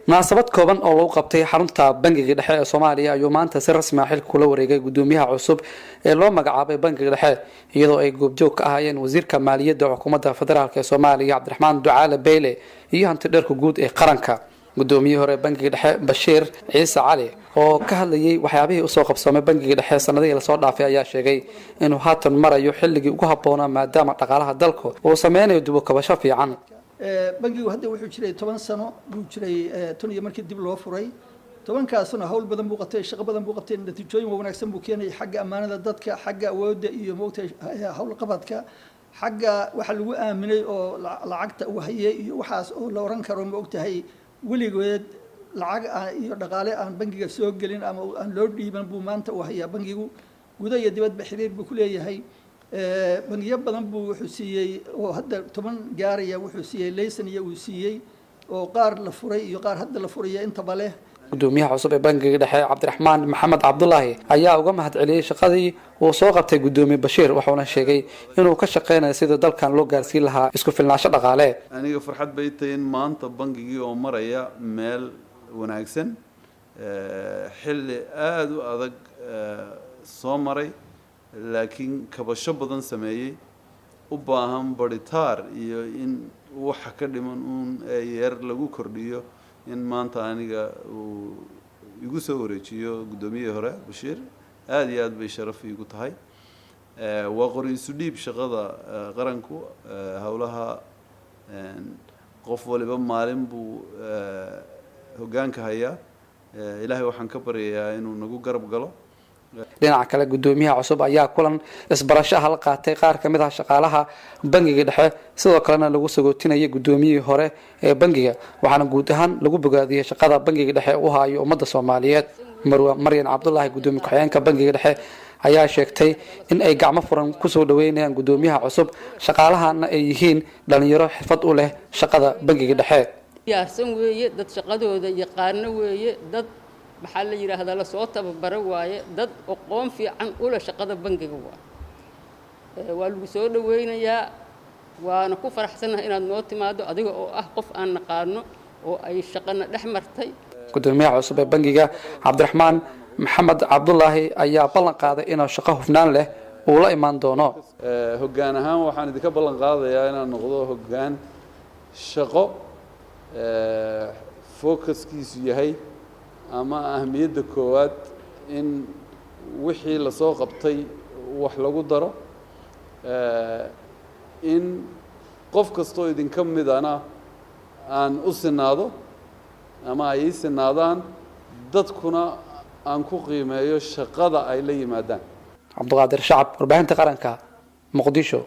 Munaasabad kooban oo lagu qabtay xarunta Bangiga Dhexe ee Soomaaliya ayuu maanta si rasmi ah xilka kula wareegay gudoomiyaha cusub ee loo magacaabay Bangiga Dhexe, iyadoo ay goobjoog ka ahaayeen wasiirka maaliyadda xukuumadda federaalka ee Soomaaliya, Cabdiraxmaan Ducaale Beyle, iyo hanti dheerka guud ee qaranka. Gudoomiyihii hore Bangiga Dhexe, Bashiir Ciise Cali, oo ka hadlayay waxyaabihii usoo qabsoomay Bangiga Dhexe sanadihii lasoo dhaafay, ayaa sheegay inuu haatan marayo xilligii ugu habboonaa, maadaama dhaqaalaha dalku uu sameynayo dib u kabasho fiican. Bangigu hadda wuxuu jiray 10 sano buu jiray, tan iyo markii dib loo furay. 10-kaasna hawl badan buu qabtay, shaqo badan buu qabtay, natiijooyin wanaagsan buu keenayay xagga ammaanada dadka, xagga awoodda iyo moogtay howlqabadka, xagga waxa lagu aaminay oo lacagta uu hayay iyo waxaas oo la oran karo, ma ogtahay, weligood lacag iyo dhaqaale aan bangiga soo gelin ama aan loo dhiiban buu maanta uu hayaa. Bangigu guda iyo dibadba xiriir buu ku leeyahay. Bangiyo badan buu wuxuu siiyey oo hadda 10 gaaraya wuxuu siiyey laysan iyo uu siiyey, oo qaar la furay iyo qaar hadda la furaya intaba leh. Gudoomiyaha cusub ee Bangiga Dhexe, Cabdiraxmaan Maxamed Cabdulaahi, ayaa uga mahad celiyey shaqadii uu soo qabtay gudoomiye Bashiir, wuxuuna sheegay inuu ka shaqeynayo sidii dalkan loo gaarsiin lahaa isku filnaansho dhaqaale. Aniga farxad bay tahay in maanta bangigii oo maraya meel wanaagsan, xilli aada u adag soo maray, laakiin kabasho badan sameeyey, u baahan baritaar iyo in waxa ka dhiman uun yar lagu kordhiyo, in maanta aniga uu igu soo wareejiyo guddoomiyihii hore Bashiir, aada iyo aad bay sharaf iigu tahay. Waa qori isu dhiib shaqada qaranku. Howlaha qof waliba maalin buu hoggaanka hayaa. Ilaahay waxaan ka baryayaa inuu nagu garab galo. Dhinaca kale, gudoomiyaha cusub ayaa kulan isbarasho ah la qaatay qaar kamid ah shaqaalaha Bangiga Dhexe, sidoo kalena lagu sagootinayay gudoomiyihii hore ee bangiga, waxaana guud ahaan lagu bogaadiyey shaqada Bangiga Dhexe u haayo ummadda Soomaaliyeed. Marwa Maryan Cabdulaahi, gudoomiye ku-xigeenka Bangiga Dhexe, ayaa sheegtay in ay gacmo furan kusoo dhaweynayaan gudoomiyaha cusub, shaqaalahana ay yihiin dhalinyaro xirfad u leh shaqada Bangiga Dhexe. Diyaarsan weeye, dad shaqadooda yaqaano weeye, dad maxaa la yidhaahdaa lasoo tababaro waaye, dad aqoon fiican ula shaqada bangiga waaye. Waa lagu soo dhaweynayaa, waana ku faraxsanahay inaad noo timaado, adiga oo ah qof aan naqaano oo ay shaqana dhex martay. Gudoomiyaha cusub ee bangiga, Cabdiraxmaan Maxamed Cabdulaahi, ayaa ballan qaaday inuu shaqo hufnaan leh uu la imaan doono. Hoggaan ahaan waxaan idinka ballan qaadayaa inaan noqdo hoggaan shaqo, focuskiisu yahay ama ahmiyadda koowaad in wixii lasoo qabtay wax lagu daro, in qof kastoo idinka midana aan u sinaado ama ay ii sinaadaan, dadkuna aan ku qiimeeyo shaqada ay la yimaadaan. Cabduqaadir Shacab, Warbaahinta Qaranka, Muqdisho.